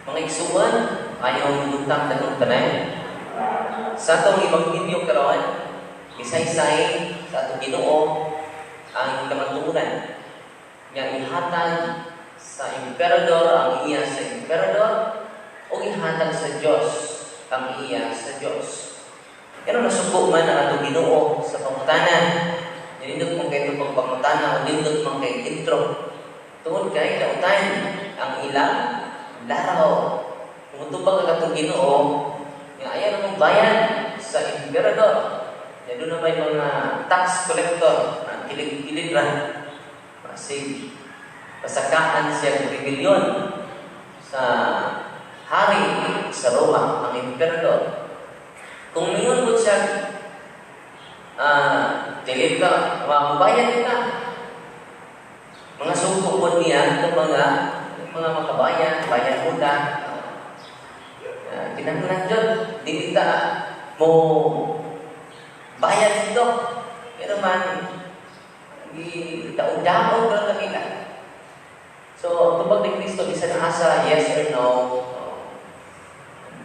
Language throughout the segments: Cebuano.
Mga igsuon, maayong buntag kanatong tanan. Sa atong ebanghelyo karon, gisaysay sa atong Ginoo ang kamatuoran nga ihatag sa emperador ang iya sa emperador o ihatag sa Dios ang iya sa Dios. Pero nasuko man ang atong Ginoo sa pangutana. Nindot man kay itong pagpangutana o nindot man kay intro. Tungod kay dautan ang ilang laraw. Kung tubag ang atong Ginoo, nga ayaw namong bayad sa emperador. Ya doon na may mga tax collector na kilid-kilid ra. Masig pasakaan siya ng rebellion sa hari sa Roma, ang emperador. Kung mingon mo siya, dili ka, mabayad ka. Mga suko po niya, itong mga makabayan, bayan muna. Kinahanglan jud, dili ta mo bayad dito. Pero man, daog-daog lang kanila. So, tubag ni Kristo, bisan asa, yes or no,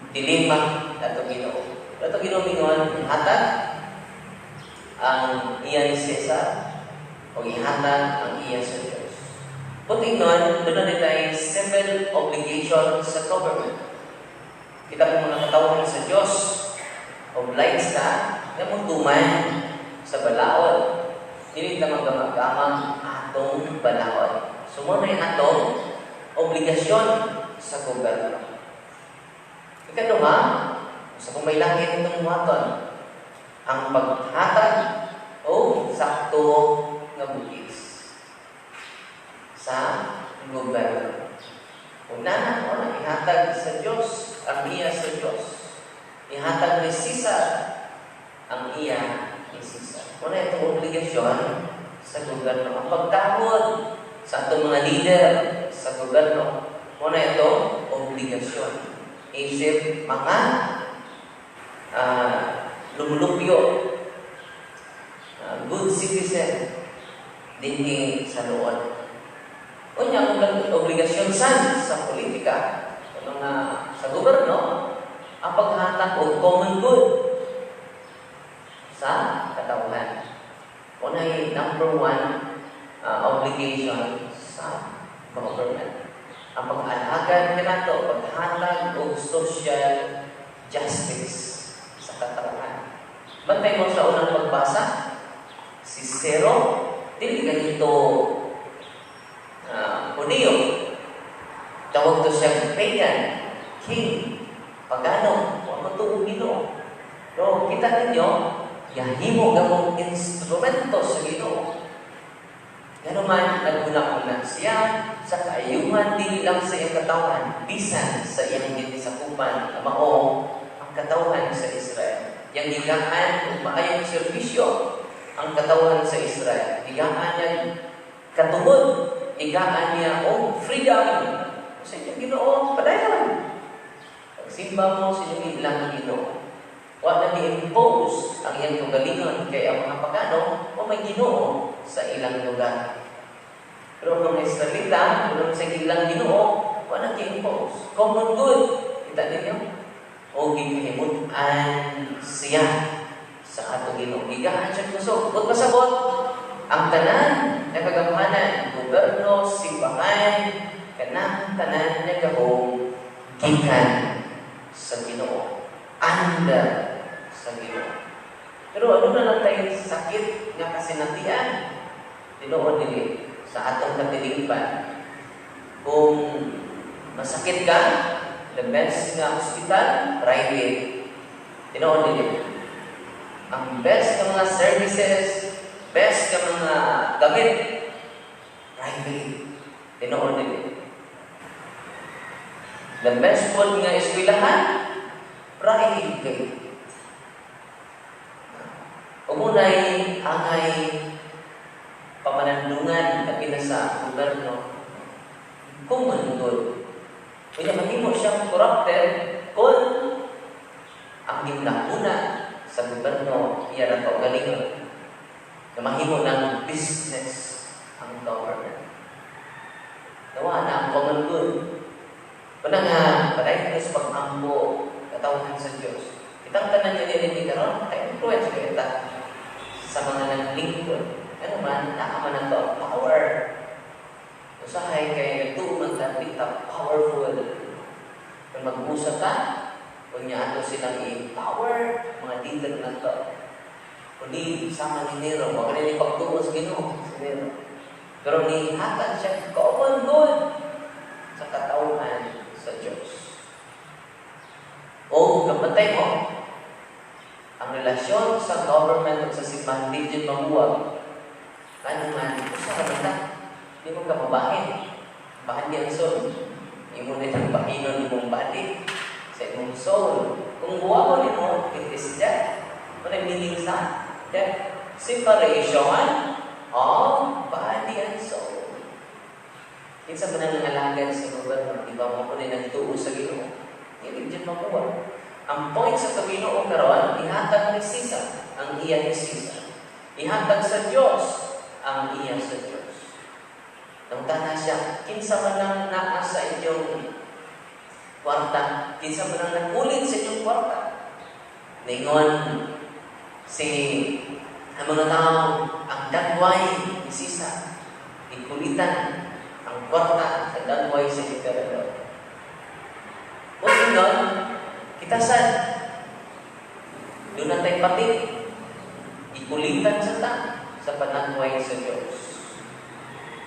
dilema ato Ginoo. Ato Ginoo mingon, ihatag ang iya ni Cesar o ihatag ang iya sa Diyos. Putingnon, doon na tayo civil obligation sa government. Kita po mga katawhan sa Diyos, obliged ta nga mutuman sa balaod. Dili ta maggamag-gamag atong balaod. So, mao na atong obligasyon sa gobyerno. Ikaduha, sa kung may langit itong buhaton, ang paghatag o sakto nga buhis sa gobyerno. Una, una, ihatag sa Diyos, ang iya sa Diyos. Ihatag ni Cesar, ang iya ni Cesar. Una itong obligasyon sa gobyerno. Ang pagtahod sa atong mga leader sa gobyerno. Una ito, obligasyon. Isip mga lumulupyo, good citizen, dinhi sa luod. Unya, ang obligasyon san sa politika, sa mga sa gobyerno, ang paghatag og common good sa katawhan. Unay number one obligation sa government. Ang pag-alagad kanato, paghatag og social justice sa katawhan. Bantay mo sa unang pagbasa, si Ciro, dili ganito Hudiyo. Tawag to siya pagan, king, pagano, wa man tuo Ginoo. Pero kita ninyo, gihimo gamong instrumento sa Ginoo. Gano man naghuna-huna siya sa kaayuhan dili lang sa iyang katawhan, bisan sa iyang ginisakupan na mao ang katawhan sa Israel. Yang gigaan og maayong serbisyo ang katawhan sa Israel. Gigaan niya katungod, gigaan niya og freedom. Sa inyong Ginoo, padayon. Pagsimba mo sa inyong ilang Ginoo. Wa na ni-impose ang iyang kaugalingon kay ang mga pagano o may Ginoo sa ilang lugar. Pero ang mga Israelita, kung sa ilang Ginoo, wa na gi-impose. Common good. Kita ninyo? O gipahimutan siya sa atong Ginoo. Gigaan siya kusog. Kung pasabot, ang tanan nga kagamhanan, gobyerno, simbahan, kanang tanan nga gahom gikan sa Ginoo. Under sa Ginoo. Pero ano na lang tayo sakit nga kasinatian? Tinuod dili sa atong katilingban. Kung masakit ka, the best nga hospital, private. Tinuod dili. Ang best nga mga services, best nga mga gamit, private. Tinuod dili. The best food nga eskwelahan, private. Ug unay angay pamanandungan labi na sa gobyerno common good. Kaya mahimo siyang corrupted kung ang ginahuna sa gobyerno iya ra kaugalingon. Na mahimo ng business ang government. Nawa na ang common good. Una nga, padayon sa pag-ampo, katawhan sa Diyos. Kitang tanan nga diri karon, ka-influence kaayo ta sa mga naglingkod. Ano man, naa man nato ang power. Usahay kay nagtuo man ta, di ta powerful. Kung mag-usap ka, kung niya ato silang i-power, mga leader na to. Kundi sama ni Nero, wag rin ipagtuo sa Ginoo si Nero. Pero nihatag siya common good sa katawhan sa Diyos. O kapatay mo, ang relasyon sa government at sa simbahan di dyan mabuwag. Ano man, usa ka man ta. Di mo ka mabahin. Bahin di ang soul. Imo na itong bahinon imong body sa imong soul. Kung buwagon nimo, it is death. Ano yung meaning sa death? Separation of body and soul. Kinsa man ang nangalagad sa gobyerno, di ba mo ko na nagtuo sa Ginoo? Hindi dyan mabuwag. Ang point sa Ginoo karon, ihatag ni Caesar ang iya ni Caesar. Ihatag sa Dios ang iya sa Dios. Nangutana siya, kinsa man lang naa sa inyong kwarta, kinsa man lang nakulit sa inyong kwarta. Ningon si ang mga tao, ang dagway ni Caesar, ikulitan ang kwarta sa dagway sa emperador. O ingon, kita sad, duna tay patik, ikulitan sa ta sa panagway sa Diyos.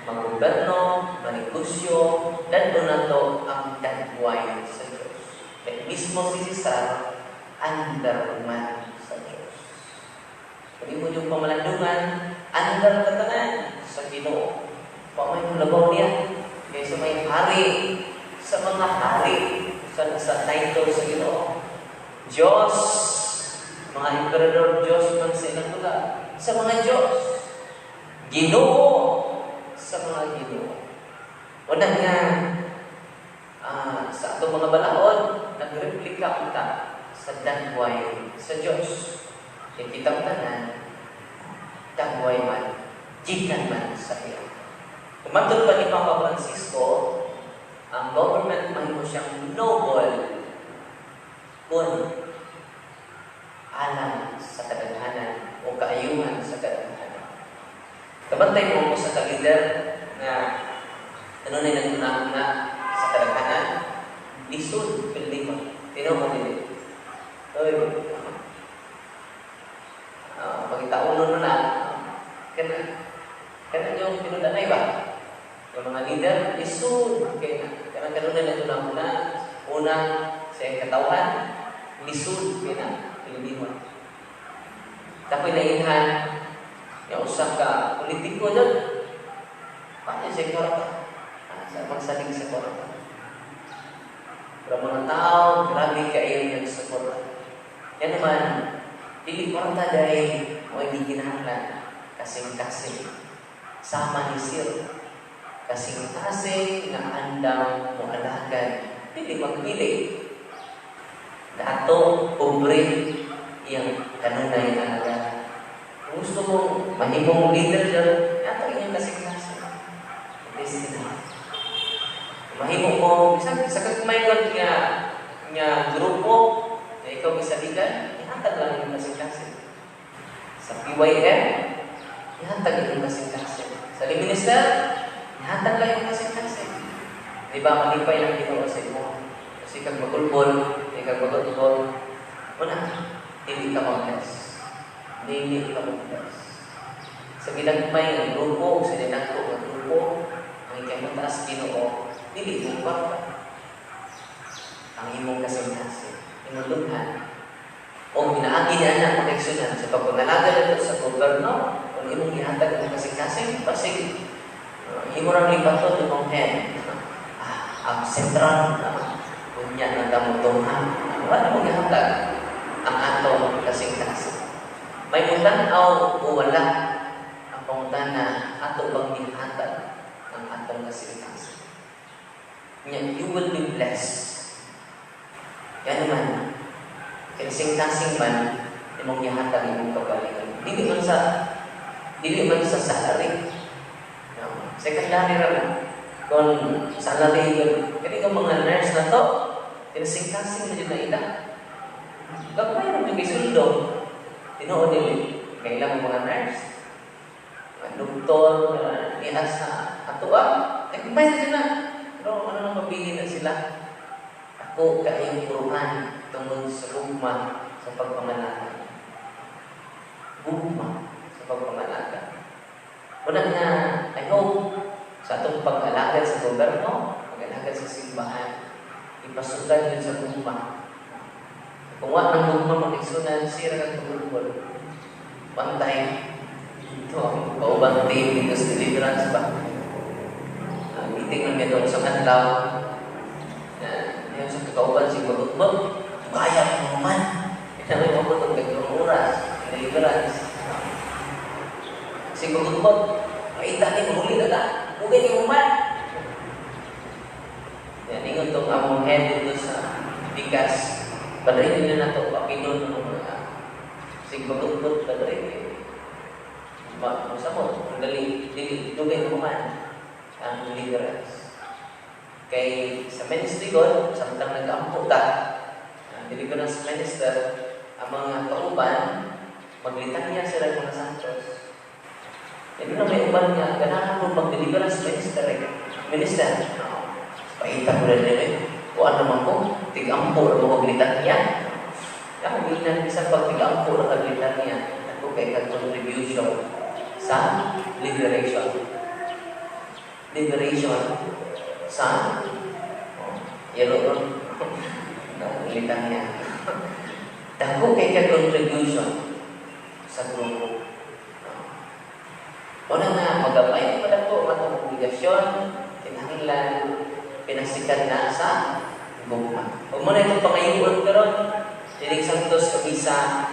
Magobyerno, manegosyo, dan nato ang dagway sa Diyos. Kaya mismo si Cesar, andar man sa Diyos. Kung imo yung pamalandungan, andar katanan sa Ginoo. Wa may mulabaw niya. Kaysa may hari sa mga hari sa title sa Ginoo. Diyos, mga emperador, Diyos man sa ilang lugar. Sa mga Diyos. Ginoo sa mga Ginoo. Una nga, sa atong mga balaod, nagreplika unta sa dagway sa Diyos. Kaya kitang tanan, dagway man, gikan man sa iya. Kumatod pa ni Papa Francisco, ang government mahimo siyang noble kung alang sa kadaghanan o kaayuhan sa kadaghanan. Kabantay mo ko sa ka-leader nga ano na naguna sa kadaghanan, lisod pildi. Tinuod mo dili. Oy. Pagitaunon mo na, kana kana yung tinudanay ba? Yung mga leader, lisod kay na. Kanang kanunay na una, una sa iyang katawhan, lisod kay na Pilipino. Tapoy nainhan, yung usa ka politiko dyan, paano siya kwarta? Sa magsalig sa kwarta. Pero mga tao, grabe kaayo niyang suporta. Yan naman, dili kwarta dahil mo hindi kinahanglan. Kasing-kasing. Sama ni Sir. Kasing-kasing nga andam mo alagad. Dili magpili. Dato, pobre, iyang kanunay alagad. Kung gusto mo mahimong leader dyan, ato inyong kasing-kasing. It is enough. Mahimo mo, bisan sa kagmay lang nga nga grupo na ikaw isaligan, ihatag lang inyong kasing-kasing. Sa PYM, ihatag inyong kasing-kasing. Sa minister, ihatag lang inyong kasing-kasing. Di ba, malipay lang Ginoo sa imo. Kasi kag magulbol, di kag magulbol, una, hindi ka mag-bless. Hindi ka mag-bless. Sa ginagmay nga grupo, sa dinagko nga grupo, ang ikamataas Ginoo, dili mo kwarta. Ang imong kasing-kasing, imong dughan. O ginaagi niya na proteksyonan sa pagpangalaga nito sa gobyerno, kung imong gihatag ang kasing-kasing, basig, imo rang lipaton imong head. Absent ra, unya na damudunghan. Wala mo gihatag ang atong kasing-kasing. May mutan-aw o wala ang pangutana, ato bang gihatag ang atong kasing-kasing? Nya, you will be blessed. Yan naman, kasing-kasing man, imong gihatag imong kaugalingon. Dili man sa salary. No? Secondary ra lang. Kung salary, kani ka mga nurse na to, tinasing-kasing na jud na ila. Gagmay ra jud kay sweldo. Tinuod dili. Kailan mo mga nurse, mga doktor, niya sa atoa, ay gagmay na sila. Pero ano nang mabili na sila? Ako kaayong puruhan tungod sa gugma sa pagpangalaga. Gugma sa pagpangalaga. Una nga, I hope, sa atong pag-alagad sa gobyerno, pag-alagad sa simbahan, ipasukan yun sa gugma. Kung wa ng gugma, mga igsunan, sira kang pagulbol. One time, ito ang kaubang team dito sa Deliverance ba? Meeting lang ito sa adlaw. Yun sa kakauban si Bagutbog, kaya mo man. Ito may mabutog kag oras, Deliverance. Si Bagutbog, maita ni mahuli na ka. Bugay ni man. Yan, ingon tong among head dito sa Bigas. Padre nila na ito, papilon ng mga sig Bagutbog, padre. Ma, mo, ang dali, dili, dugay mo man ang deliverance. Kay sa ministry God, samtang nag-ampo ta, ang deliverance minister, ang mga kauban, maglitanya sila ng mga santos. Yan na may uban nga, ganahan mo mag-deliverance minister eh. Minister, paita ko rin eh. Kung ano man ko, tig-ampo na mo maglitanya. Ako, ginan bisan pag tig-ampo na kaglitanya, ako kay kag-contribution sa liberation. Liberation sa oh, yellow ron. Litanya. Dako kay ka contribution sa grupo. Una nga, magabay pa ko ang atong obligasyon, kinahanglan, pinasikan na sa gugma. Ug muna itong pangayuon karon, dining Santos Kabisa,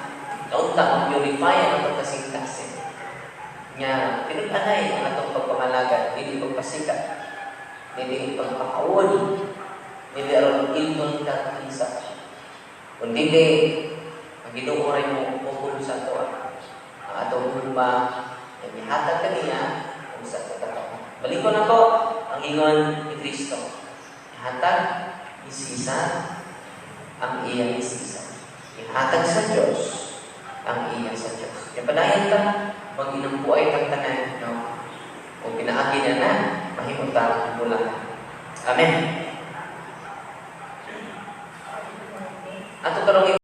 kaunta mag-purify ang atong kasing-kasing. Nga, tinud-anay ang atong pagpangalagad, dili pagpasikat, dili pagpakawon, dili aron ilgon ka isa. Kung dili, ang Ginoo ray mo ukol sa ato. Ang atong gugma, ay mihatag kaniya kung sa katao. Balikon ako ang ingon ni Kristo. Ihatag ni Caesar ang iya ni Caesar. Ihatag sa Diyos ang iya sa Diyos. Kaya padayon ta, mag-inampuay tang tanan, no? O pinaagi na na, mahimo ta mula. Amen. Ato karong